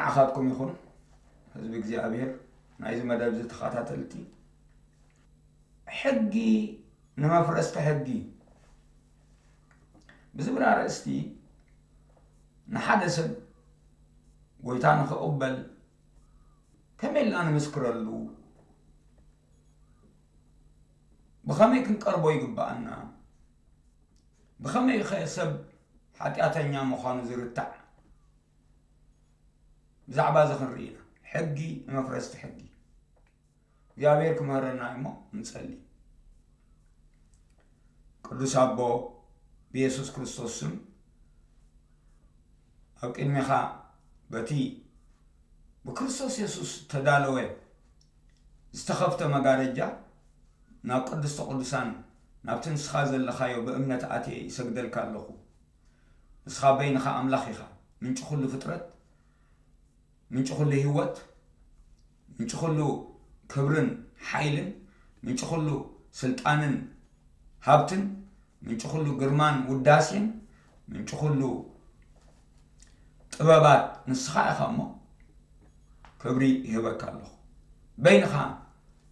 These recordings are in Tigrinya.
ንዓኻትኩም ይኹን ህዝቢ እግዚኣብሔር፣ ናይዚ መደብ እዚ ተኸታተልቲ። ሕጊ ንመፍረስቲ ሕጊ ብዝብል ኣርእስቲ፣ ንሓደ ሰብ ጎይታ ንኽቕበል ከመይ ኢልና ንምስክረሉ? ብኸመይ ክንቀርቦ ይግብኣና? ብኸመይ ኸ ሰብ ሓጢኣተኛ ምዃኑ ዝርታዕ? ብዛዕባ እዚ ክንርኢ ኢና። ሕጊ ንመፍረስቲ ሕጊ። እግዚኣብሔር ክምህረና እዩ እሞ ንጸሊ። ቅዱስ ኣቦ፣ ብየሱስ ክርስቶስ ስም ኣብ ቅድሜኻ በቲ ብክርስቶስ የሱስ ተዳለወ ዝተኸፍተ መጋረጃ ናብ ቅድስተ ቅዱሳን ናብቲ ንስኻ ዘለኻዮ ብእምነት ኣትየ ይሰግደልካ ኣለኹ። ንስኻ በይንኻ ኣምላኽ ኢኻ፣ ምንጪ ኩሉ ፍጥረት፣ ምንጪ ኩሉ ህይወት፣ ምንጪ ኩሉ ክብርን ሓይልን፣ ምንጪ ኩሉ ስልጣንን ሃብትን፣ ምንጪ ኩሉ ግርማን ውዳሴን፣ ምንጪ ኩሉ ጥበባት ንስኻ ኢኻ እሞ፣ ክብሪ ይህበካ ኣለኹ። በይንኻ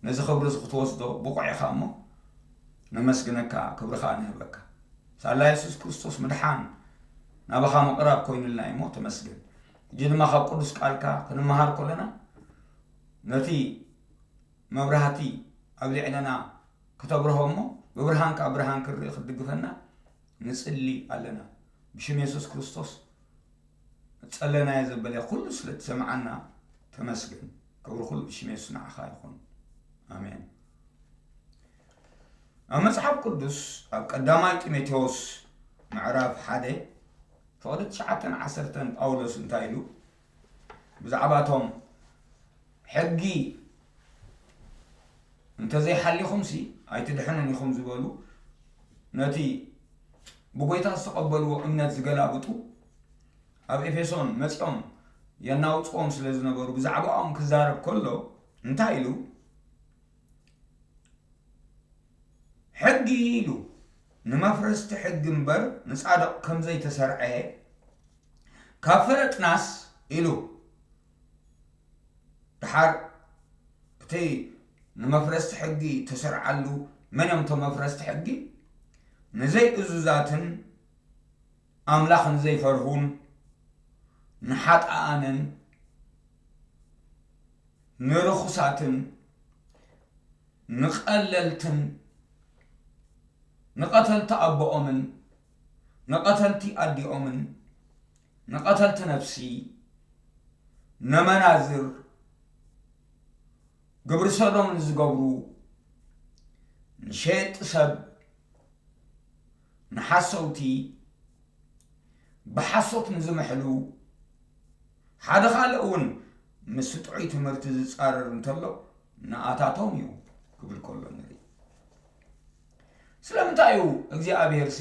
ነዚ ክብሪ እዚ ክትወስዶ ብቑዕ ኢኻ እሞ፣ ነመስግነካ፣ ክብሪ ኸኣ ንህበካ። ሳላ የሱስ ክርስቶስ ምድሓን ናባኻ ምቕራብ ኮይኑልና እዩ እሞ፣ ተመስገን። ሕጂ ድማ ካብ ቅዱስ ቃልካ ክንመሃር ከለና፣ ነቲ መብራህቲ ኣብ ልዕለና ክተብርሆ እሞ፣ ብብርሃንካ ብርሃን ክንርኢ ክትድግፈና ንጽሊ ኣለና። ብሽም የሱስ ክርስቶስ፣ ጸለናዮ ዘበለ ኩሉ ስለ ትሰምዓና ተመስገን። ክብሪ ኩሉ ብሽም የሱስ ንዓኻ ይኹን። ኣሜን። ኣብ መጽሓፍ ቅዱስ፣ ኣብ ቀዳማይ ጢሞቴዎስ ምዕራፍ ሓደ ፍቕዲ ትሽዓተን ዓሰርተን ጳውሎስ እንታይ ኢሉ? ብዛዕባ እቶም ሕጊ እንተዘይሓሊኹምሲ ኣይትድሕኑን ኢኹም ዝበሉ፣ ነቲ ብጎይታ ዝተቐበልዎ እምነት ዝገላብጡ፣ ኣብ ኤፌሶን መጺኦም የናውጽዎም ስለ ዝነበሩ፣ ብዛዕባኦም ክዛረብ ከሎ እንታይ ኢሉ? ሕጊ ኢሉ ንመፍረስቲ ሕጊ እምበር ንጻድቕ ከም ዘይተሰርዐ፣ ካብ ፈለጥናስ ኢሉ፣ ደሓር እቲ ንመፍረስቲ ሕጊ ተሰርዓሉ፣ መን እዮም እቶም መፍረስቲ ሕጊ? ንዘይእዙዛትን ኣምላኽ ንዘይፈርሁን ንሓጥኣንን ንርኹሳትን ንቐለልትን ንቐተልቲ ኣቦኦምን ንቐተልቲ ኣዲኦምን ንቐተልቲ ነፍሲ ነመናዝር ግብሪ ሰዶም ንዝገብሩ ንሸየጥቲ ሰብ ንሓሰውቲ ብሓሶት ንዝምሕሉ ሓደ ካልእ እውን ምስ ጥዑይ ትምህርቲ ዝጻረር እንተሎ ንኣታቶም እዩ ክብል ከሎ ንርኢ። ስለምንታይ እዩ እግዚኣብሔር ሲ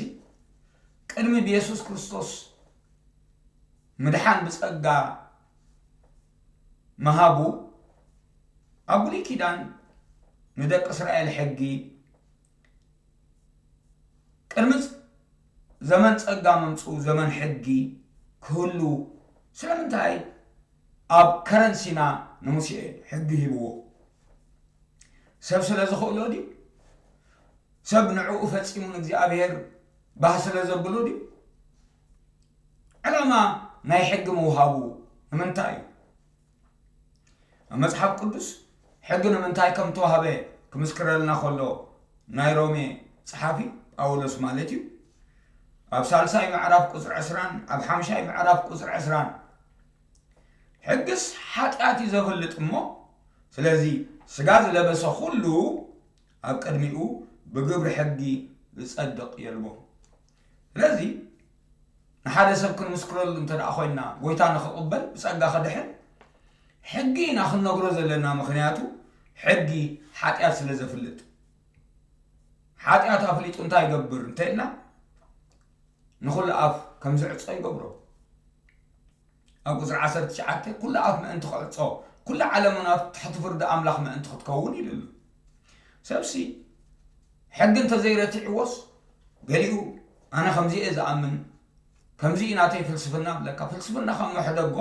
ቅድሚ ብየሱስ ክርስቶስ ምድሓን ብጸጋ ምሃቡ ኣብ ብሉይ ኪዳን ንደቂ እስራኤል ሕጊ ቅድሚ ዘመን ጸጋ ምምጽኡ ዘመን ሕጊ ክህሉ ስለምንታይ ኣብ ከረን ሲና ንሙሴ ሕጊ ሂብዎ? ሰብ ስለ ዝኽእሎ ድዩ? ሰብ ንዕኡ ፈጺሙ ንእግዚኣብሔር ባህ ስለ ዘብሎ ድዩ? ዕላማ ናይ ሕጊ ምውሃቡ ንምንታይ እዩ? ኣብ መጽሓፍ ቅዱስ ሕጊ ንምንታይ ከም ተዋህበ ክምስክረልና ከሎ ናይ ሮሜ ጸሓፊ ጳውሎስ ማለት እዩ። ኣብ ሳልሳይ ምዕራፍ ቁጽሪ ዕስራን ኣብ ሓምሻይ ምዕራፍ ቁጽሪ ዕስራን ሕግስ ሓጢኣት እዩ ዘፍልጥ እሞ፣ ስለዚ ስጋ ዝለበሰ ኩሉ ኣብ ቅድሚኡ ብግብሪ ሕጊ ዝጸድቕ የልቦን። ስለዚ ንሓደ ሰብ ክንምስክረሉ እንተ ደኣ ኮይንና፣ ጎይታ ንኽቕበል ብጸጋ ክድሕን ሕጊ ኢና ክንነግሮ ዘለና፣ ምኽንያቱ ሕጊ ሓጢኣት ስለ ዘፍልጥ። ሓጢኣት ኣፍሊጡ እንታይ ይገብር እንተ ኢልና፣ ንኹሉ ኣፍ ከም ዝዕጾ ይገብሮ። ኣብ ቁጽሪ ዓሰርተ ትሽዓተ፣ ኩሉ ኣፍ ምእንቲ ክዕጾ፣ ኩሉ ዓለም እውን ኣብ ትሕቲ ፍርዲ ኣምላኽ ምእንቲ ክትከውን ኢሉ ኣሎ። ሰብሲ ሕጊ እንተዘይረቲዕዎስ፣ ገሊኡ ኣነ ከምዚ እየ ዝኣምን፣ ከምዚ እዩ ናተይ ፍልስፍና ብለካ። ፍልስፍናኻ እሞ ሕደጎ።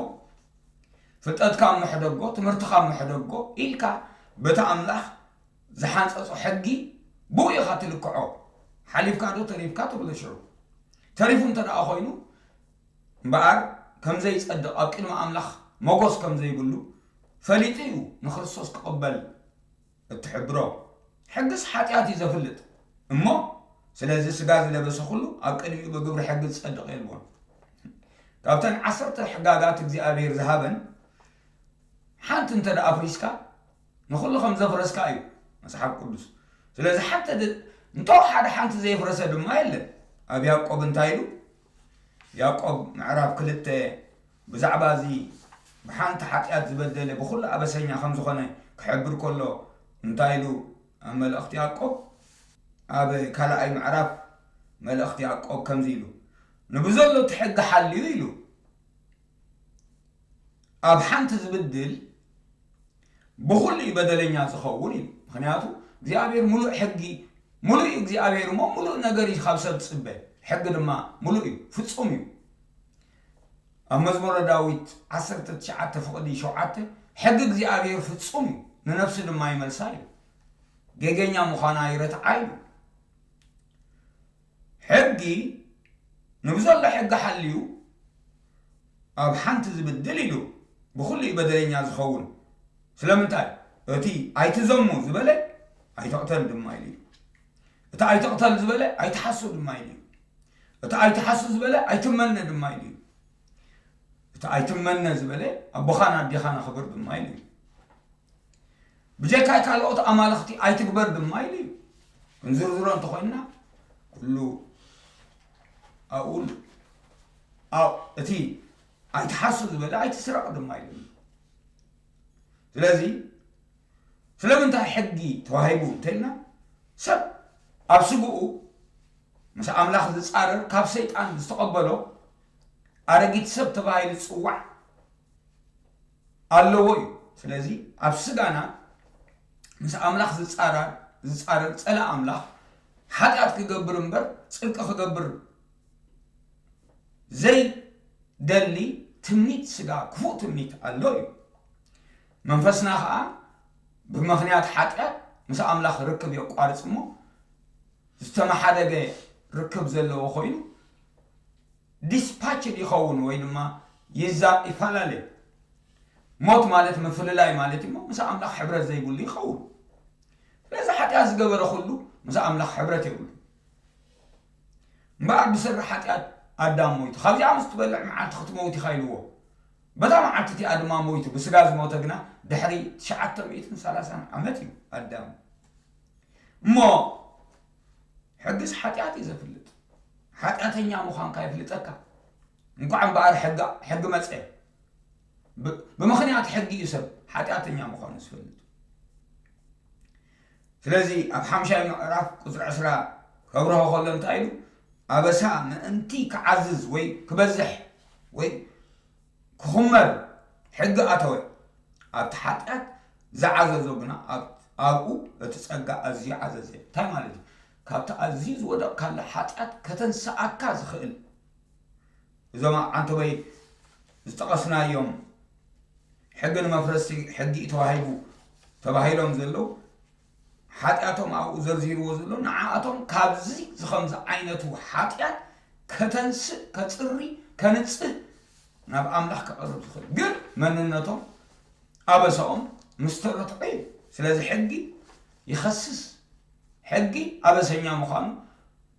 ፍልጠትካ ምሕደጎ፣ ትምህርትካ ምሕደጎ ኢልካ በቲ ኣምላኽ ዝሓንጸጾ ሕጊ ብኡ ኢኻ ትልክዖ። ሓሊፍካ ዶ ተሪፍካ ትብሎ ሽዑ። ተሪፉ እንተ ደኣ ኮይኑ እምበኣር ከም ዘይጸድቕ፣ ኣብ ቅድሚ ኣምላኽ መጎስ ከም ዘይብሉ ፈሊጡ እዩ ንክርስቶስ ክቕበል እትሕብሮ። ሕግስ ሓጢኣት እዩ ዘፍልጥ እሞ፣ ስለዚ ስጋ ዝለበሰ ኩሉ ኣብ ቅድሚኡ ብግብሪ ሕጊ ዝጸድቕ የልቦን። ካብተን ዓሰርተ ሕጋጋት እግዚኣብሔር ዝሃበን ሓንቲ እንተ ደኣ ኣፍሪስካ ንኹሉ ከም ዘፍረስካ እዩ መጽሓፍ ቅዱስ። ስለዚ ሓንቲ ድ- እንቶ ሓደ ሓንቲ ዘየፍረሰ ድማ የለን። ኣብ ያዕቆብ እንታይ ኢሉ? ያዕቆብ ምዕራፍ ክልተ ብዛዕባ እዚ ብሓንቲ ሓጢኣት ዝበደለ ብኹሉ ኣበሰኛ ከም ዝኾነ ክሕብር ከሎ እንታይ ኢሉ? ኣብ መልእኽቲ ያዕቆብ ኣብ ካልኣይ ምዕራፍ መልእኽቲ ያዕቆብ ከምዚ ኢሉ፣ ንብዘሎ እቲ ሕጊ ሓልዩ ኢሉ፣ ኣብ ሓንቲ ዝብድል ብኹሉ እዩ በደለኛ ዝኸውን ኢሉ። ምክንያቱ እግዚኣብሔር ሙሉእ ሕጊ፣ ሙሉእ እዩ እግዚኣብሔር እሞ ሙሉእ ነገር እዩ ካብ ሰብ ዝጽበ። ሕጊ ድማ ሙሉእ እዩ፣ ፍጹም እዩ። ኣብ መዝሙረ ዳዊት ዓሰርተ ትሽዓተ ፍቕዲ ሸውዓተ፣ ሕጊ እግዚኣብሔር ፍጹም እዩ፣ ንነፍሲ ድማ ይመልሳ እዩ። ጌገኛ ምዃና ይረትዓ እዩ። ሕጊ ንብዘሎ ሕጊ ሓልዩ ኣብ ሓንቲ ዝብድል ኢሉ ብኹሉ እዩ በደለኛ ዝኸውን። ስለምንታይ? እቲ ኣይትዘሙ ዝበለ ኣይትቕተል ድማ ኢሉ እዩ። እቲ ኣይትቕተል ዝበለ ኣይትሓሱ ድማ ኢሉ እዩ። እቲ ኣይትሓሱ ዝበለ ኣይትመነ ድማ ኢሉ እዩ። እቲ ኣይትመነ ዝበለ ኣቦኻን ኣዴኻን ኣኽብር ድማ ኢሉ እዩ። ብጀካይ ካልኦት ኣማልኽቲ ኣይትግበር ድማ ኢሉ እዩ። ክንዝርዝሮ እንተኾይንና ኩሉ ኣብኡ ኣሎ። ኣብ እቲ ኣይትሓሱ ዝበለ ኣይትስረቕ ድማ ኢሉ። ስለዚ ስለምንታይ ሕጊ ተዋሂቡ እንተኢልና፣ ሰብ ኣብ ስግኡ ምስ ኣምላኽ ዝጻረር፣ ካብ ሰይጣን ዝተቐበሎ ኣረጊት ሰብ ተባሂሉ ዝጽዋዕ ኣለዎ እዩ። ስለዚ ኣብ ስጋና ምስ ኣምላኽ ዝጻረር ዝጻረር ጸላእ ኣምላኽ ሓጢኣት ክገብር እምበር ጽድቂ ክገብር ዘይደሊ ትምኒት ስጋ፣ ክፉእ ትምኒት ኣሎ እዩ። መንፈስና ኸኣ ብምኽንያት ሓጢኣት ምስ ኣምላኽ ርክብ የቋርጽ እሞ ዝተመሓደገ ርክብ ዘለዎ ኮይኑ ዲስፓችድ ይኸውን ወይ ድማ ይዛ ይፈላለ። ሞት ማለት ምፍልላይ ማለት እዩ እሞ ምስ ኣምላኽ ሕብረት ዘይብሉ ይኸውን። ስለዚ ሓጢኣት ዝገበረ ኩሉ ምስ ኣምላኽ ሕብረት የብሉ። እምበኣር ብሰሪ ሓጢኣት ኣዳም ሞይቱ። ካብዚኣ ምስ ትበልዕ መዓልቲ ክትመውት ኢኻ ኢልዎ። በታ መዓልቲ እቲኣ ድማ ሞይቱ። ብስጋ ዝሞተ ግና ድሕሪ ትሽዓተ ሚእትን ሰላሳን ዓመት እዩ ኣዳም። እሞ ሕግስ ሓጢኣት እዩ ዘፍልጥ። ሓጢኣተኛ ምዃንካ የፍልጠካ። እንኳዕ እምበኣር ሕጊ፣ ሕጊ መጸ። ብ-፣ ብምኽንያት ሕጊ እዩ ሰብ ሓጢኣተኛ ምዃኑ ዝፈልጥ። ስለዚ ኣብ ሓምሻይ ምዕራፍ ቁጽሪ ዕስራ ከብርሆ ከሎ እንታይ ኢሉ? ኣበሳ ምእንቲ ክዓዝዝ ወይ ክበዝሕ ወይ ክኹመር ሕጊ ኣተወ። ኣብቲ ሓጢኣት ዝዓዘዞ ግና ኣብ-፣ ኣብኡ እቲ ጸጋ ኣዝዩ ዓዘዘ። እንታይ ማለት እዩ? ካብቲ ኣዝዩ ዝወደቕካሉ ሓጢኣት ከተንስኣካ ዝኽእል እዞም ኣብ ዓንተበይ ዝጠቐስናዮም ሕጊ ንመፍረስቲ ሕጊ እዩ ተዋሂቡ ተባሂሎም ዘለዉ ሓጢኣቶም ኣብኡ ዘርዚርዎ ዘሎ ንዓኣቶም ካብዚ ዝኸምዚ ዓይነቱ ሓጢኣት ከተንስእ፣ ከጽሪ፣ ከንጽህ፣ ናብ ኣምላኽ ከቐርብ ዝኽእል ግን መንነቶም ኣበሳኦም ምስ ተረትዖ እዩ። ስለዚ ሕጊ ይኸስስ፣ ሕጊ ኣበሰኛ ምዃኑ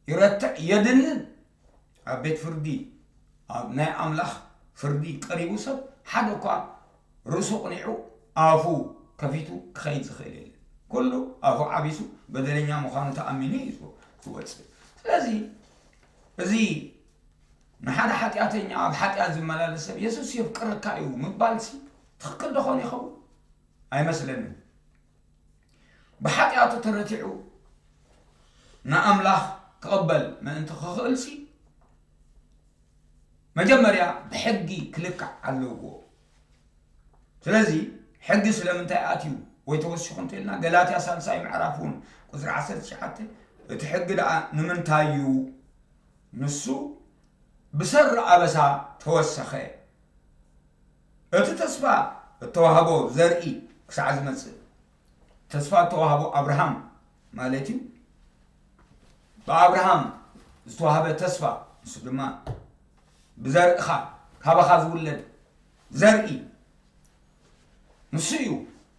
ይረትዕ፣ የድንን። ኣብ ቤት ፍርዲ፣ ኣብ ናይ ኣምላኽ ፍርዲ ቀሪቡ ሰብ ሓደ እኳ ርእሱ ቅኒዑ ኣፉ ከፊቱ ክኸይድ ዝኽእል የለን። ኩሉ ኣፉ ዓቢሱ በደለኛ ምዃኑ ተኣሚኑ እዩ ዝወ-፣ ዝወጽእ። ስለዚ እዚ ንሓደ ሓጢኣተኛ ኣብ ሓጢኣት ዝመላለስ ሰብ የሱስ የፍቅረካ እዩ ምባልሲ ትኽክል ዶ ኾን ይኸውን? ኣይመስለንን። ብሓጢኣቱ ተረቲዑ ንኣምላኽ ክቕበል ምእንቲ ክኽእልሲ መጀመርያ ብሕጊ ክልካዕ ኣለዎ። ስለዚ ሕጊ ስለምንታይ ኣትዩ ወይ ተወሲኹ እንተኢልና ገላትያ ሳልሳይ ምዕራፍ እውን ቁፅሪ ዓሰርተ ትሽዓተ እቲ ሕጊ ደኣ ንምንታይ እዩ? ንሱ ብሰሪ ኣበሳ ተወሰኸ። እቲ ተስፋ እተዋህቦ ዘርኢ ክሳዕ ዝመጽእ፣ ተስፋ እተዋህቦ ኣብርሃም ማለት እዩ። ብኣብርሃም ዝተዋህበ ተስፋ፣ ንሱ ድማ ብዘርእኻ፣ ካባኻ ዝውለድ ዘርኢ ንሱ እዩ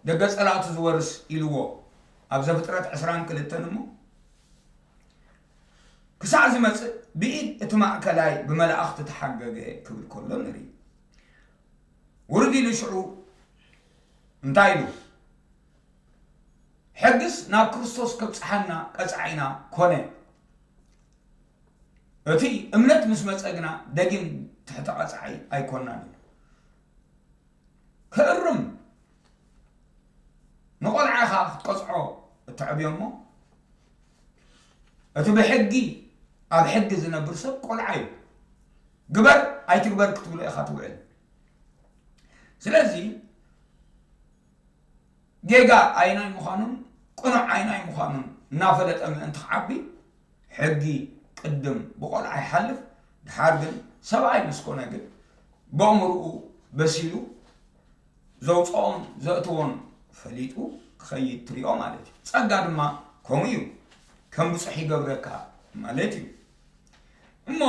ደገ ጸላእቱ ዝወርስ ኢልዎ ኣብ ዘፍጥረት ዕስራን ክልተን እሞ፣ ክሳዕ ዝመጽእ ብኢድ እቲ ማእከላይ ብመላእኽቲ ተሓገገ ክብል ከሎ ንርኢ። ውርድ ኢሉ ሽዑ እንታይ ኢሉ? ሕግስ ናብ ክርስቶስ ከብጽሓና ቀጻዒና ኮነ። እቲ እምነት ምስ መጸ ግና ደጊም ትሕቲ ቀጻዒ ኣይኮናን እዩ። ክእርም ንቆልዓ ኢኻ ክትቀጽዖ እተዕብዮ እሞ፣ እቲ ብሕጊ ኣብ ሕጊ ዝነብር ሰብ ቆልዓ እዩ። ግበር ኣይትግበር ክትብሎ ኢኻ ትውዕል። ስለዚ ጌጋ ኣይናይ ምዃኑን ቅኑዕ ኣይናይ ምዃኑን እናፈለጠ ምእንቲ ክዓቢ፣ ሕጊ ቅድም ብቆልዓ ይሓልፍ። ድሓር ግን ሰብኣይ ምስ ኮነ ግን ብእምርኡ በሲሉ ዘውፅኦን ዘእትዎን ፈሊጡ ክኸይድ ትሪኦ ማለት እዩ። ጸጋ ድማ ከምኡ እዩ። ከም ብጹሕ ይገብረካ ማለት እዩ። እሞ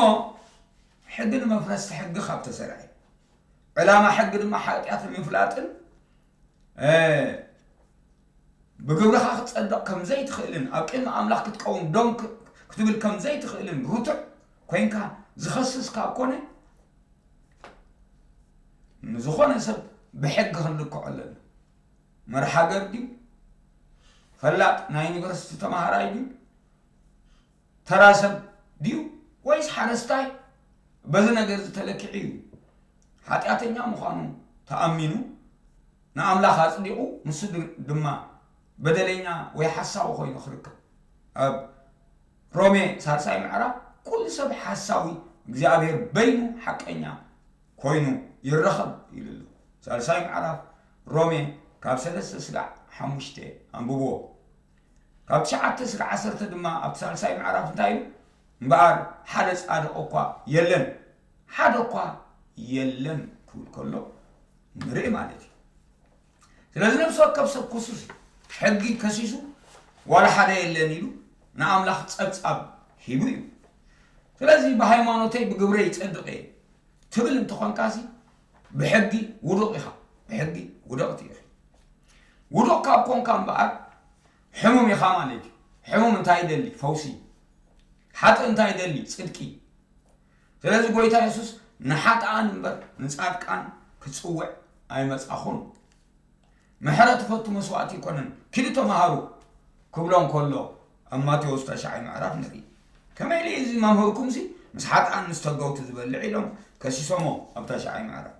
ሕጊ ንመፍረስቲ ሕጊ ካብ ተሰርዐ፣ ዕላማ ሕጊ ድማ ሓጢኣት ንምፍላጥን፣ እ፣ ብግብርኻ ክትጸድቕ ከም ዘይትኽእልን ኣብ ቅድሚ ኣምላኽ ክትቀውም ደው ክ-፣ ክትብል ከም ዘይትኽእልን ርቱዕ ኮይንካ ዝኸስስ ካብ ኮነ፣ ንዝኾነ ሰብ ብሕጊ ክንልክዖ ኣለና። መርሓ ሃገር ድዩ? ፈላጥ ናይ ዩኒቨርሲቲ ተማሃራይ ድዩ? ተራ ሰብ ድዩ? ወይስ ሓረስታይ? በዚ ነገር እዚ ተለኪዑ እዩ። ሓጢኣተኛ ምዃኑ ተኣሚኑ ንኣምላኽ ኣጽዲቑ፣ ንሱ ድ-፣ ድማ በደለኛ ወይ ሓሳዊ ኮይኑ ክርከብ። ኣብ ሮሜ ሳልሳይ ምዕራፍ ኩሉ ሰብ ሓሳዊ፣ እግዚኣብሔር በይኑ ሓቀኛ ኮይኑ ይረኸብ ኢሉ ኣሎ። ሳልሳይ ምዕራፍ ሮሜ ካብ ሰለስተ ስጋዕ ሓሙሽተ ኣንብብዎ። ካብ ትሽዓተ ስጋዕ ዓሰርተ ድማ ኣብቲ ሳልሳይ ምዕራፍ እንታይ ኢሉ? እምበኣር ሓደ ጻድቕ እኳ የለን፣ ሓደ እኳ የለን ክብል ከሎ ንርኢ ማለት እዩ። ስለዚ ነፍሲ ወከፍ ሰብ ክሱስ እዩ። ሕጊ ከሲሱ ዋላ ሓደ የለን ኢሉ ንኣምላኽ ጸብጻብ ሂቡ እዩ። ስለዚ ብሃይማኖተይ ብግብረይ ይጸድቕ እየ ትብል እንተኾንካሲ ብሕጊ ውዱቕ ኢኻ፣ ብሕጊ ውደቕቲ ኢኺ። ውዱቕ ካብ ኮንካ እምበኣር ሕሙም ኢኻ ማለት እዩ። ሕሙም እንታይ ይደሊ? ፈውሲ። ሓጥእ እንታይ ይደሊ? ጽድቂ። ስለዚ ጎይታ የሱስ ንሓጥኣን እምበር ንጻድቃን ክጽውዕ ኣይመጻኹን። ምሕረት ትፈቱ መስዋእቲ ኣይኮነን፣ ኪዱ ተማሃሩ ክብሎም ከሎ ኣብ ማቴዎስ ተሽዓይ ምዕራፍ ንርኢ። ከመይ ኢሉ እዚ መምህርኩምሲ ምስ ሓጥኣን ምስ ተገውቲ ዝበልዕ ኢሎም ከሲሶሞ ኣብ ተሽዓይ ምዕራፍ።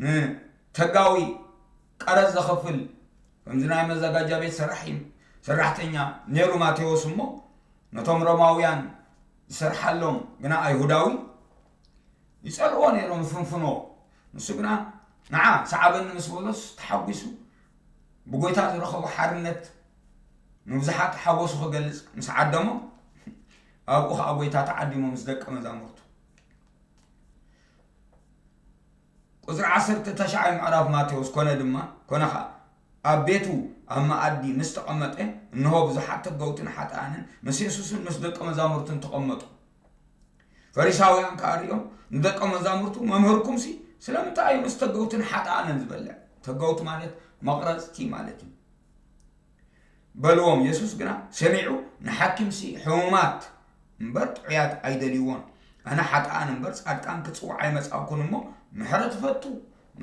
ንተጋዊ ቀረጽ ዘኸፍል ከምዚ ናይ መዘጋጃ ቤት ሰራሕ-፣ ሰራሕተኛ ነይሩ ማቴዎስ እሞ ነቶም ሮማውያን ዝሰርሓሎም ግና ኣይሁዳዊ ይጸልዎ ነይሮም፣ ይፍንፍንዎ። ንሱ ግና ንዓ ሰዓበኒ ምስ በሎስ ተሓጒሱ ብጎይታ ዝረኸቦ ሓርነት ንብዙሓት ሓጎሱ ክገልጽ ምስ ዓደሞ ኣብኡ ኸኣ ጎይታ ተዓዲሞ ምስ ደቀ መዛሙርቱ። ቁጽሪ ዓሰርተ ተሽዓይ ምዕራፍ ማቴዎስ፣ ኮነ ድማ፣ ኮነ ኸኣ ኣብ ቤቱ ኣብ መኣዲ ምስ ተቐመጠ፣ እንሆ ብዙሓት ተገውትን ሓጥኣንን ምስ የሱስን ምስ ደቀ መዛሙርቱን ተቐመጡ። ፈሪሳውያን ከኣ ሪኦም ንደቀ መዛሙርቱ፣ መምህርኩምሲ ስለምንታይ እዩ ምስ ተገውትን ሓጥኣንን ዝበልዕ? ተገውቲ ማለት መቕረጽቲ ማለት እዩ። በልዎም። የሱስ ግና ሰሚዑ፣ ንሓኪምሲ ሕሙማት እምበር ጥዑያት ኣይደልይዎን፣ ኣነ ሓጥኣን እምበር ጻድቃን ክጽውዕ ኣይመጻእኩን እሞ፣ ምሕረት ፈቱ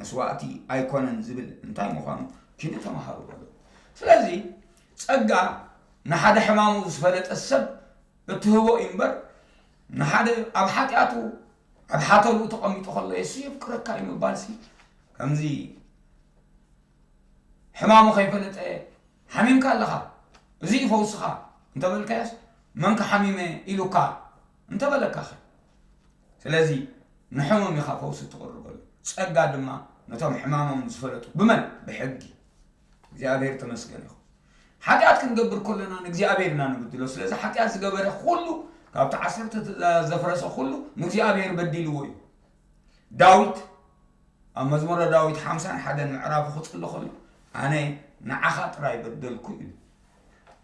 መስዋእቲ ኣይኮነን ዝብል እንታይ ምዃኑ ኪዱ ተማሃሩ በሎ። ስለዚ ጸጋ ንሓደ ሕማሙ ዝፈለጠ ሰብ እትህቦ እዩ እምበር፣ ንሓደ ኣብ ሓጢኣቱ ኣብ ሓተሉ ተቐሚጡ ከሎ የሱስ የፍቅረካ እዩ ምባልሲ ከምዚ ሕማሙ ከይፈለጠ ሓሚምካ ኣለኻ፣ እዚ እዩ ፈውስኻ እንተበልካዮስ፣ መንከ ሓሚመ ኢሉካ እንተበለካኸ? ስለዚ ንሕሙም ኢኻ ፈውሲ እትቕርበሉ። ጸጋ ድማ ነቶም ሕማሞም ዝፈለጡ። ብመን? ብሕጊ። እግዚኣብሔር ተመስገን ይኹን። ሓጢኣት ክንገብር ከለና ንእግዚኣብሔር ኢና ንብድሎ። ስለዚ ሓጢኣት ዝገበረ ኩሉ፣ ካብቲ ዓሰርተ ትእዛዛት ዘፍረሰ ኩሉ ንእግዚኣብሔር በዲልዎ እዩ። ዳዊት ኣብ መዝሙረ ዳዊት ሓምሳን ሓደን ምዕራፉ ክጽሊ ከሎ፣ ኣነ ንዓኻ ጥራይ በደልኩ ኢሉ።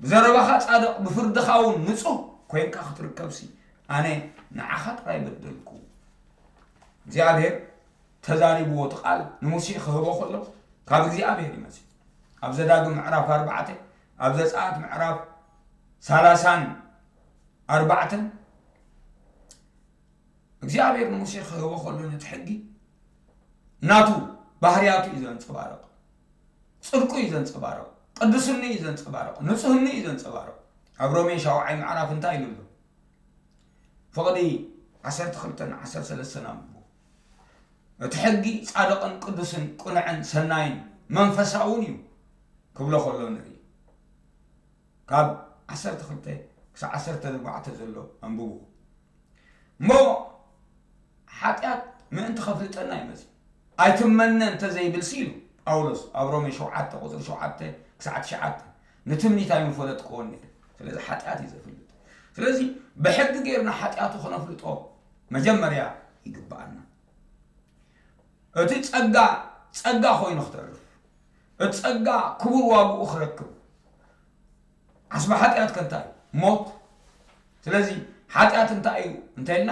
ብዘረባኻ ጻድቕ፣ ብፍርድኻ እውን ንጹህ ኮይንካ ክትርከብሲ፣ ኣነ ንዓኻ ጥራይ በደልኩ። እግዚኣብሔር ተዛሪብዎ፣ እቲ ቃል ንሙሴ ክህቦ ከሎ ካብ እግዚኣብሔር እዩ መጺኡ። ኣብ ዘዳግም ምዕራፍ ኣርባዕተ፣ ኣብ ዘጸኣት ምዕራፍ ሰላሳን ኣርባዕተን፣ እግዚኣብሔር ንሙሴ ክህቦ ከሎ ነቲ ሕጊ ናቱ ባህርያቱ እዩ ዘንጸባርቕ። ጽድቁ እዩ ዘንጸባርቕ። ቅዱስኒ እዩ ዘንጸባርቕ። ንጹህኒ እዩ ዘንጸባርቕ። ኣብ ሮሜ ሻውዓይ ምዕራፍ እንታይ ኢሉ ኣሎ? ፍቕዲ ዓሰርተ ክልተን ዓሰርተ ሰለስተን ኣንብቡ። እቲ ሕጊ ጻድቕን ቅዱስን ቅኑዕን ሰናይን መንፈሳውን እዩ ክብሎ ከሎ ንርኢ። ካብ ዓሰርተ ክልተ ክሳብ ዓሰርተ ኣርባዕተ ዘሎ ኣንብቡ። እሞ ሓጢኣት ምእንቲ ከፍልጠና እዩ መጺኡ። ኣይትመነ እንተዘይብልሲ ኢሉ ጳውሎስ ኣብ ሮሜ ሸውዓተ ቁጽሪ ሸውዓተ ክሳዕ ትሽዓተ፣ ንትምኒት ኣይምፈለጥክዎን ነይረ። ስለዚ ሓጢኣት እዩ ዘፍልጥ። ስለዚ ብሕጊ ጌርና ሓጢኣቱ ክነፍልጦ መጀመርያ ይግብኣና። እቲ ጸጋ ጸጋ ኮይኑ ክተርፍ፣ እቲ ጸጋ ክቡር ዋግኡ ክረክብ። ዓስቢ ሓጢኣት ከ እንታይ እዩ? ሞት። ስለዚ ሓጢኣት እንታይ እዩ እንተኢልና፣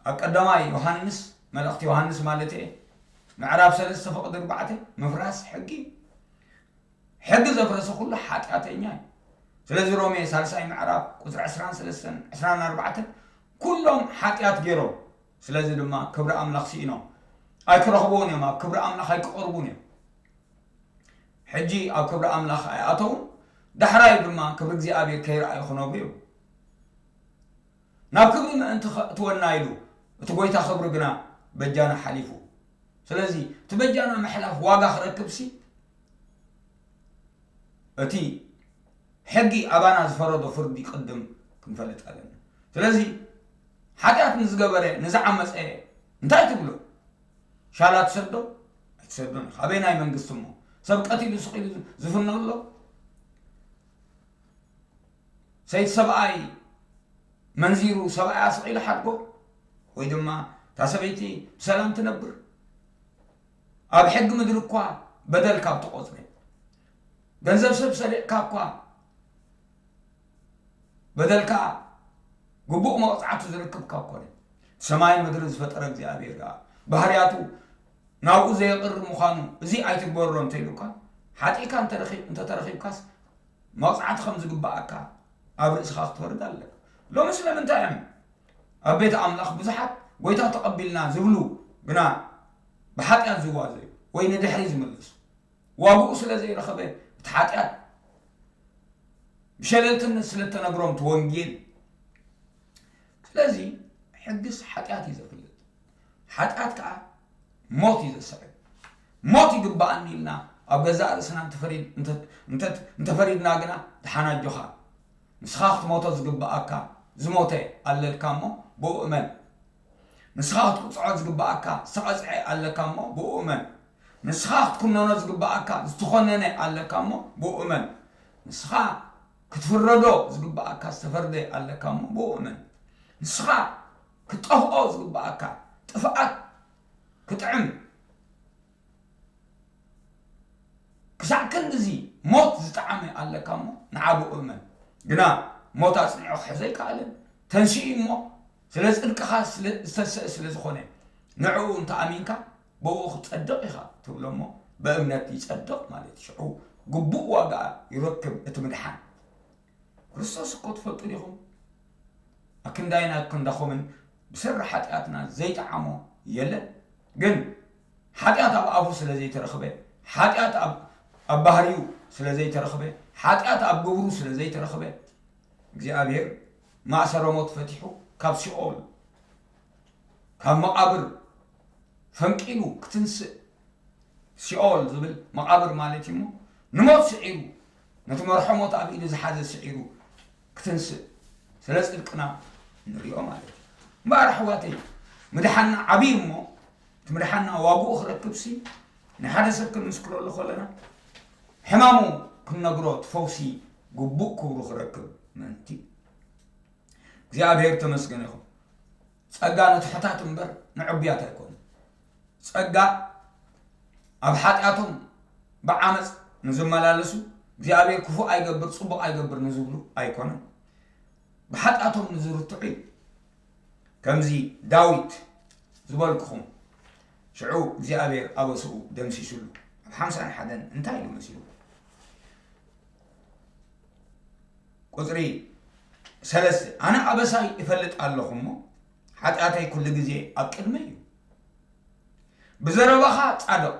ኣብ ቀዳማይ ዮሃንስ፣ መልእኽቲ ዮሃንስ ማለት እየ፣ ምዕራፍ ሰለስተ ፍቕዲ ኣርባዕተ፣ ምፍራስ ሕጊ እዩ። ሕጊ ዘፍረሰ ኩሉ ሓጢኣተኛ እዩ። ስለዚ ሮሜ ሳልሳይ ምዕራፍ ቁጽሪ ዕስራን ሰለስተን፣ ዕስራን ኣርባዕተን፣ ኩሎም ሓጢኣት ገይሮም፣ ስለዚ ድማ ክብሪ ኣምላኽ ስኢኖም፣ ኣይክረኽብዎን እዮም፣ ኣብ ክብሪ ኣምላኽ ኣይክቐርቡን እዮም። ሕጂ ኣብ ክብሪ ኣምላኽ ኣይኣተውን፣ ዳሕራዩ ድማ ክብሪ እግዚኣብሔር ከይረኣዩ ክነብሩ እዮም። ናብ ክብሪ ምእንቲ ኸእትወና ኢሉ እቲ ጐይታ ክብሪ ግና በጃና ሓሊፉ። ስለዚ እቲ በጃና ምሕላፍ ዋጋ ክረክብሲ፣ እቲ ሕጊ ኣባና ዝፈረዶ ፍርዲ ቅድም ክንፈልጥ ኣለና። ስለዚ ሓጢኣት ንዝገበረ፣ ንዝዓመፀ እንታይ ትብሎ? ሻላ ትሰዶ? ኣይትሰዶን ኢኻ። ኣበይ ናይ መንግስቲ እሞ? ሰብ ቀቲሉ ስቕ ኢሉ ዝፍኖ ኣሎ? ሰይቲ ሰብኣይ መንዚሩ ሰብኣያ ስቕ ኢሉ ሓድጎ? ወይ ድማ እታ ሰበይቲ ብሰላም ትነብር? ኣብ ሕጊ ምድሪ እኳ በደል ካብ ተቖጽረ፣ ገንዘብ ሰብ ሰሪቕካ እኳ በደልካ ግቡእ መቕጻዕቱ ዝረክብካ እኮ እዩ። ሰማይን ምድርን ዝፈጠረ እግዚኣብሔር ከኣ ባህርያቱ ናብኡ ዘየቕርብ ምዃኑ፣ እዚ ኣይትግበሮ እንተኢሉካ፣ ሓጢእካ እንተረኺብ-፣ እንተተረኺብካስ መቕጻዕቲ ከም ዝግብኣካ ኣብ ርእስኻ ክትፈርድ ኣለካ። ሎሚ ስለምንታይ እዮም ኣብ ቤት ኣምላኽ ብዙሓት ጐይታ ተቐቢልና ዝብሉ ግና ብሓጢኣት ዝዋዘዩ ወይ ንድሕሪ ዝምለሱ? ዋግኡ ስለ ዘይረኸበ፣ እቲ ሓጢኣት ብሸለልትነት ስለ እተነግሮም እቲ ወንጌል። ስለዚ ሕግስ ሓጢኣት እዩ ዘፍልጥ። ሓጢኣት ከኣ ሞት እዩ ዘስዕብ። ሞት ይግብኣኒ ኢልና ኣብ ገዛእ ርእስና እንተፈሪድ-፣ እንተ-፣ እንተ-፣ እንተፈሪድና ግና፣ ደሓን ኣጆኻ። ንስኻ ክትሞቶ ዝግብኣካ ዝሞተ ኣለልካ እሞ ብኡ እመን። ንስኻ ክትቅጽዖ ዝግብኣካ ዝተቐጽዐ ኣለካ እሞ ብኡ እመን። ንስኻ ክትኩነኖ ዝግብኣካ ዝተኾነነ ኣለካ እሞ ብኡ እመን። ንስኻ ክትፍረዶ ዝግብኣካ ዝተፈርደ ኣለካ እሞ ብኡ እመን። ንስኻ ክትጠፍኦ ዝግብኣካ ጥፍኣት ክጥዕም ክሳዕ ክንድዚ ሞት ዝጠዓመ ኣለካ እሞ ንዓ ብኡ እመን። ግና ሞት ኣጽኒዑ ክሕዞ ኣይከኣለን። ተንሲኡ እሞ ስለ ጽድቅኻ ስለ ዝተንስአ ስለ ዝኾነ፣ ንዕኡ እንተ ኣሚንካ ብኡ ክትጸድቕ ኢኻ ትብሎ እሞ ብእምነት ይጸድቕ ማለት እዩ። ሽዑ ግቡእ ዋጋ ይረክብ እቲ ምድሓን። ክርስቶስ እኮ ትፈልጡ ዲኹም? ኣክንዳይን ኣክንዳኹምን ብሰሪ ሓጢኣትና ዘይጠዓሞ የለን። ግን ሓጢኣት ኣብ ኣፉ ስለ ዘይተረኽበ፣ ሓጢኣት ኣብ፣ ኣብ ባህሪኡ ስለ ዘይተረኽበ፣ ሓጢኣት ኣብ ግብሩ ስለ ዘይተረኽበ፣ እግዚኣብሔር ማእሰረ ሞት ፈቲሑ ካብ ሲኦል፣ ካብ መቓብር ፈንቂሉ ክትንስእ፣ ሲኦል ዝብል መቓብር ማለት እዩ እሞ፣ ንሞት ስዒሩ፣ ነቲ መርሖ ሞት ኣብ ኢዱ ዝሓዘ ስዒሩ ክትንስእ ስለ ጽድቅና ንሪኦ ማለት እዩ። እምበኣር ኣሕዋተይ፣ ምድሓንና ዓብዪ እሞ፣ እቲ ምድሓንና ዋግኡ ክረክብሲ፣ ንሓደ ሰብ ክንምስክረሉ ከለና፣ ሕማሙ ክንነግሮ፣ እቲ ፈውሲ ግቡእ ክብሩ ክረክብ ምእንቲ። እግዚኣብሔር ተመስገነ ይኹን። ጸጋ ንትሑታት እምበር ንዕቡያት ኣይኮነን። ጸጋ ኣብ ሓጢኣቶም ብዓመፅ ንዝመላለሱ እግዚኣብሔር ክፉእ ኣይገብር፣ ፅቡቕ ኣይገብር ንዝብሉ ኣይኮነን። ብሓጢኣቶም ንዝርትዑ እዩ። ከምዚ ዳዊት ዝበልኩኹም፣ ሽዑ እግዚኣብሔር ኣበስኡ ደምሲሱሉ። ኣብ ሓምሳን ሓደን እንታይ ኢሉ መሲሉ? ቁፅሪ ሰለስተ፣ ኣነ ኣበሳይ እፈልጥ ኣለኹ እሞ፣ ሓጢኣተይ ኩሉ ግዜ ኣብ ቅድመይ እዩ። ብዘረባኻ ጻድቕ፣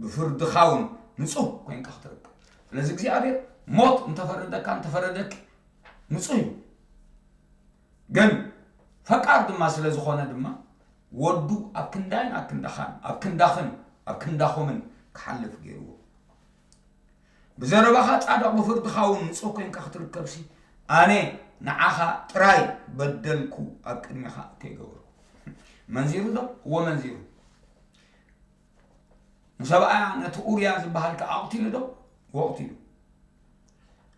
ብፍርድኻ እውን ንጹህ ኮይንካ ክትርከብ። ስለዚ እግዚኣብሔር ሞት እንተፈረደካ እንተፈረደኪ ንጹህ እዩ። ግን ፈቃር ድማ ስለ ዝኾነ ድማ ወዱ ኣብ ክንዳይን ኣብ ክንዳኻን፣ ኣብ ክንዳኽን ኣብ ክንዳኹምን ክሓልፍ ገይርዎ። ብዘረባኻ ጻድቕ ብፍርድኻ እውን ንጹህ ኮይንካ ክትርከብሲ ኣነ ንዓኻ ጥራይ በደልኩ ኣብ ቅድሜኻ ከይገበርኩ። መንዚሩ ዶ? እዎ መንዚሩ። ንሰብኣያ ነቲ ኡርያ ዝበሃል ከኣ ኣቕቲሉ ዶ? ወቕቲሉ።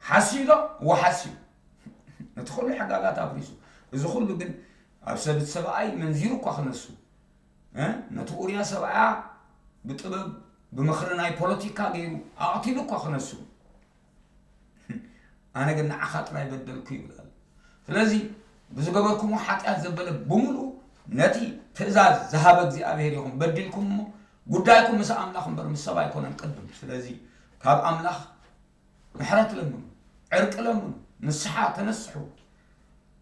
ሓስዩ ዶ? ወሓስዩ። ነቲ ኩሉ ሕጋጋት ኣፍሪሱ። እዚ ኩሉ ግን ኣብ ሰብቲ ሰብኣይ መንዚሩ እኳ ክነሱ፣ እ? ነቲ ኡርያ ሰብኣያ ብጥበብ፣ ብምኽሪ ናይ ፖለቲካ ገይሩ ኣቕቲሉ እኳ ክነሱ፣ ኣነ ግን ንዓኻ ጥራይ በደልኩ ይብል ኣሎ። ስለዚ ብዝገበርኩምዎ ሓጢኣት ዘበለ ብምሉኡ ነቲ ትእዛዝ ዝሃበ እግዚኣብሔር ኢኹም በዲልኩም እሞ፣ ጉዳይኩም ምስ ኣምላኽ እምበር ምስ ሰብ ኣይኮነን ቅድም። ስለዚ ካብ ኣምላኽ ምሕረት ለምኑ፣ ዕርቂ ለምኑ፣ ንስሓ ተነስሑ።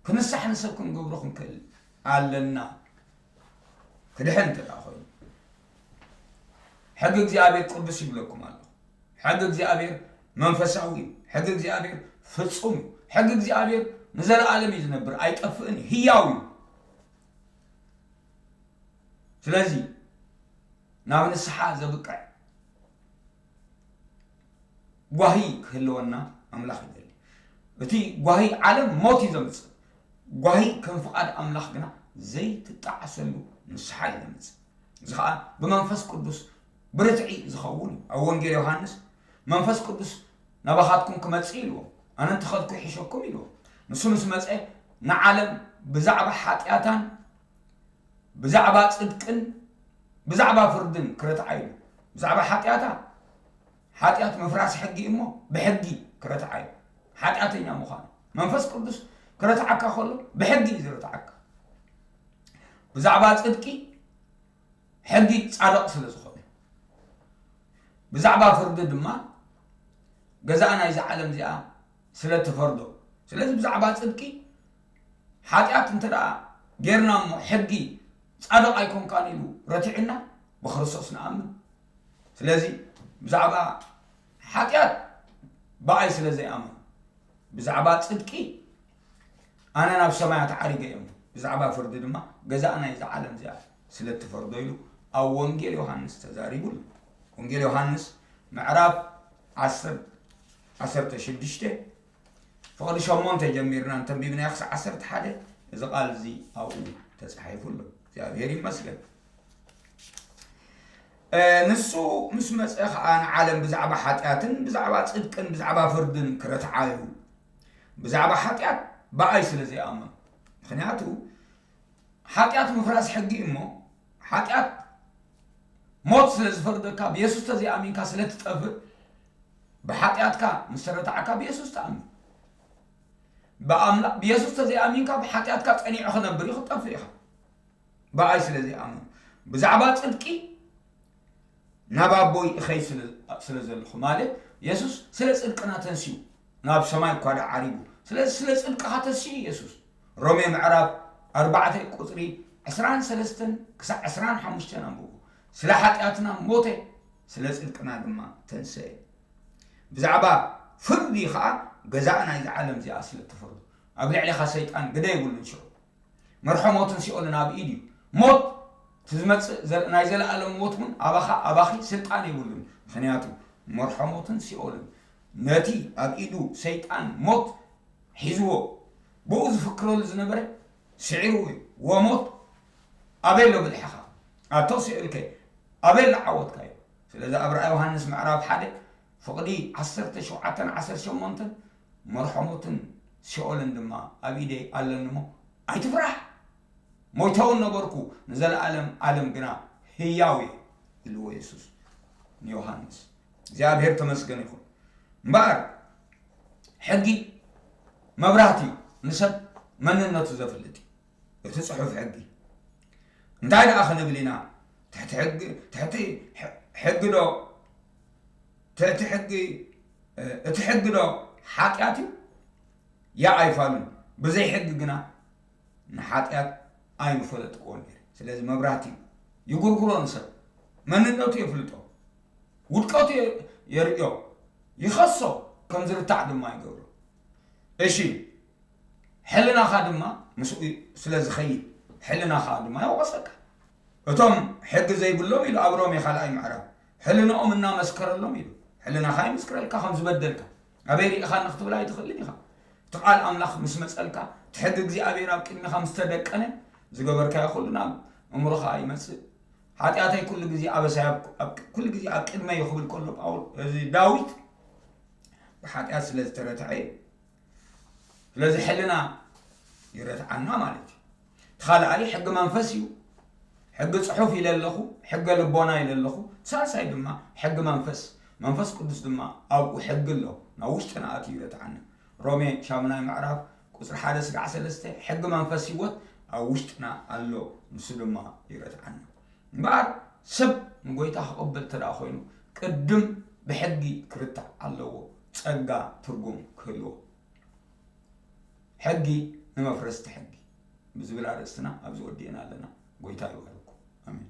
ክንሳሕ ንሰብ ክንገብሮ ክንክእል ኣለና። ክድሕን እንተ ደኣ ኮይኑ፣ ሕጊ እግዚኣብሔር ቅዱስ ይብለኩም ኣለኹ። ሕጊ እግዚኣብሔር መንፈሳዊ እዩ። ሕጊ እግዚኣብሔር ፍጹም እዩ። ሕጊ እግዚኣብሔር ንዘለኣለም እዩ ዝነብር፣ ኣይጠፍእን እዩ፣ ህያው እዩ። ስለዚ ናብ ንስሓ ዘብቅዕ ጓሂ ክህልወና ኣምላኽ ይደሊ። እቲ ጓሂ ዓለም ሞት እዩ ዘምጽእ። ጓሂ ከም ፍቓድ ኣምላኽ ግና ዘይትጣዓሰሉ ንስሓ እዩ ዘምጽእ። እዚ ኸኣ ብመንፈስ ቅዱስ ብርትዒ ዝኸውን እዩ። ኣብ ወንጌል ዮሃንስ መንፈስ ቅዱስ ናባኻትኩም ክመጽእ ኢልዎ፣ ኣነ እንተኸድኩ ይሕሸኩም ኢልዎ። ንሱ ምስ መጸ ንዓለም ብዛዕባ ሓጢኣታን ብዛዕባ ጽድቅን ብዛዕባ ፍርድን ክረትዓ ኢሉ። ብዛዕባ ሓጢኣታ፣ ሓጢኣት ምፍራስ ሕጊ እሞ ብሕጊ ክረትዓ ኢሉ። ሓጢኣተኛ ምዃኑ። መንፈስ ቅዱስ ክረትዓካ ከሎ ብሕጊ እዩ ዝረትዓካ። ብዛዕባ ጽድቂ ሕጊ ጻድቕ ስለ ዝኾነ። ብዛዕባ ፍርዲ ድማ ገዛእ ናይዛ ዓለም እዚኣ ስለ እትፈርዶ። ስለዚ ብዛዕባ ጽድቂ ሓጢኣት እንተ ደኣ ጌርና እሞ ሕጊ ጻድቕ ኣይኮንካን ኢሉ ረቲዑና ብክርስቶስ ንኣምን። ስለዚ ብዛዕባ ሓጢኣት ብኣይ ስለ ዘይኣመኑ፣ ብዛዕባ ጽድቂ ኣነ ናብ ሰማያት ዓሪገ እዮም፣ ብዛዕባ ፍርዲ ድማ ገዛእ ናይዛ ዓለም እዚኣ ስለ እትፈርዶ ኢሉ ኣብ ወንጌል ዮሃንስ ተዛሪቡ ኣሎ። ወንጌል ዮሃንስ ምዕራፍ ዓሰርተ፣ ዓሰርተ ሽዱሽተ ፍቕዲ ሸሞንተ ጀሚርና እንተንቢብናዮ ክሳዕ ዓሰርተ ሓደ እዚ ቃል እዚ ኣብኡ ተጻሒፉ ኣሎ። እግዚኣብሔር ይመስገን። እ፣ ንሱ ምስ መጸ ኸኣ ንዓለም ብዛዕባ ሓጢኣትን ብዛዕባ ጽድቅን ብዛዕባ ፍርድን ክረትዓ እዩ። ብዛዕባ ሓጢኣት ብኣይ ስለ ዘይኣመኑ። ምኽንያቱ ሓጢኣት ምፍራስ ሕጊ እሞ፣ ሓጢኣት ሞት ስለ ዝፈርደካ፣ ብየሱስ ተዘይኣሚንካ ስለ ትጠፍእ፣ ብሓጢኣትካ ምስ ተረታዕካ ብየሱስ ተኣምን። ብኣምላ-፣ ብየሱስ ተዘይኣሚንካ ብሓጢኣትካ ጸኒዑ ክነብር እዩ፣ ክትጠፍእ ኢኻ። ብኣይ ስለ ዘይኣምኑ። ብዛዕባ ጽድቂ ናብ ኣቦይ እኸይ ስለ፣ ስለ ዘለኹ፣ ማለት የሱስ ስለ ጽድቅና ተንሲኡ፣ ናብ ሰማይ እኳ ደኣ ዓሪጉ። ስለዚ ስለ ጽድቅኻ ተንሲኡ የሱስ። ሮሜ ምዕራፍ ኣርባዕተ ቁጽሪ ዕስራን ሰለስተን ክሳዕ ዕስራን ሓሙሽተን ኣንብቡ። ስለ ሓጢኣትና ሞተ፣ ስለ ጽድቅና ድማ ተንሰአ። ብዛዕባ ፍርዲ ኸኣ ገዛእ ናይዚ ዓለም እዚኣ ስለ እተፈርዶ፣ ኣብ ልዕሌኻ ሰይጣን ግደ የብሉን ሽዑ። መርሖ ሞትን ሲኦልን ኣብ ኢድ እዩ። ሞት፣ እቲ ዝመጽእ ዘ-፣ ናይ ዘለኣለም ሞት እውን ኣባኻ፣ ኣባኺ ስልጣን የብሉን። ምኽንያቱ መርሖ ሞትን ሲኦልን ነቲ ኣብ ኢዱ ሰይጣን ሞት ሒዝዎ፣ ብኡ ዝፍክረሉ ዝነበረ ስዒርዎ እዩ። ወሞት ኣበይ ኣሎ ብልሕኻ? ኣቶ ሲኦልከ ኣበይ ኣሎ ዓወትካ እዩ? ስለዚ ኣብ ራእይ ዮሃንስ ምዕራፍ ሓደ ፍቕዲ ዓሰርተ ሸውዓተን ዓሰርተ ሸሞንተን መርሖ ሞትን ሲኦልን ድማ ኣብ ኢደይ ኣለኒ እሞ ኣይትፍራሕ። ሞይተ እውን ነበርኩ፣ ንዘለኣለም ኣለም ግና ህያው እየ ኢልዎ የሱስ። ንዮሃንስ። እግዚኣብሔር ተመስገን ይኹን። እምበኣር ሕጊ መብራህቲ እዩ፣ ንሰብ መንነቱ ዘፍልጥ እዩ። እቲ ጽሑፍ ሕጊ እንታይ ደኣ ክንብል ኢና? ትሕቲ ሕጊ፣ ትሕቲ ሕ-፣ ሕጊ ዶ፣ ትሕቲ ሕጊ፣ እ፣ እቲ ሕጊ ዶ ሓጢኣት እዩ? ያ ኣይፋሉን። ብዘይ ሕጊ ግና ንሓጢኣት ኣይምፈለጥክዎን ነይረ። ስለዚ መብራህቲ እዩ። ይጉርጉሮ ንሰብ። መንነቱ የፍልጦ። ውድቀቱ የ-፣ የርእዮ። ይኸሶ። ከም ዝርታዕ ድማ ይገብሮ። እሺ፣ ሕልናኻ ድማ ምስኡ ስለ ዝኸይድ፣ ሕልናኻ ድማ ይወቐሰካ። እቶም ሕጊ ዘይብሎም ኢሉ ኣብ ሮሜ ካልኣይ ምዕራፍ፣ ሕልናኦም እናመስከረሎም ኢሉ። ሕልናኻ ይምስክረልካ ከም ዝበደልካ። ኣበይ ርኢኻኒ ክትብል ኣይትኽእልን ኢኻ። እቲ ቃል ኣምላኽ ምስ መጸልካ፣ እቲ ሕጊ እግዚኣብሔር ኣብ ቅድሚኻ ምስ ተደቀነ፣ ዝገበርካዮ ኩሉ ናብ እምሮኻ ይመጽእ። ሓጢኣተይ ኩሉ ግዜ ኣበሳይ ኣብ፣ ኣብ፣ ኩሉ ግዜ ኣብ ቅድመይ እዩ ክብል ከሎ ጳውል-፣ እዚ ዳዊት ብሓጢኣት ስለ ዝተረትዐ እዩ። ስለዚ ሕልና ይረትዓና ማለት እዩ። እቲ ካልኣይ ሕጊ መንፈስ እዩ። ሕጊ ጽሑፍ ኢለ ኣለኹ፣ ሕገ ልቦና ኢለ ኣለኹ። ሳልሳይ ድማ ሕጊ መንፈስ፣ መንፈስ ቅዱስ ድማ ኣብኡ ሕጊ ኣሎ፣ ናብ ውሽጥና ኣትዩ ይረትዓና። ሮሜ ሻምናይ ምዕራፍ ቁጽሪ ሓደ ስጋዕ ሰለስተ፣ ሕጊ መንፈስ ህይወት ኣብ ውሽጥና ኣሎ፣ ንሱ ድማ ይረትዓና። እምበኣር ሰብ ንጎይታ ክቕበል እንተ ደኣ ኮይኑ፣ ቅድም ብሕጊ ክርታዕ ኣለዎ፣ ጸጋ ትርጉም ክህልዎ። ሕጊ ንመፍረስቲ ሕጊ ብዝብል ኣርእስትና ኣብዚ ወዲእና ኣለና። ጎይታ ይባርኩም። ኣሜን።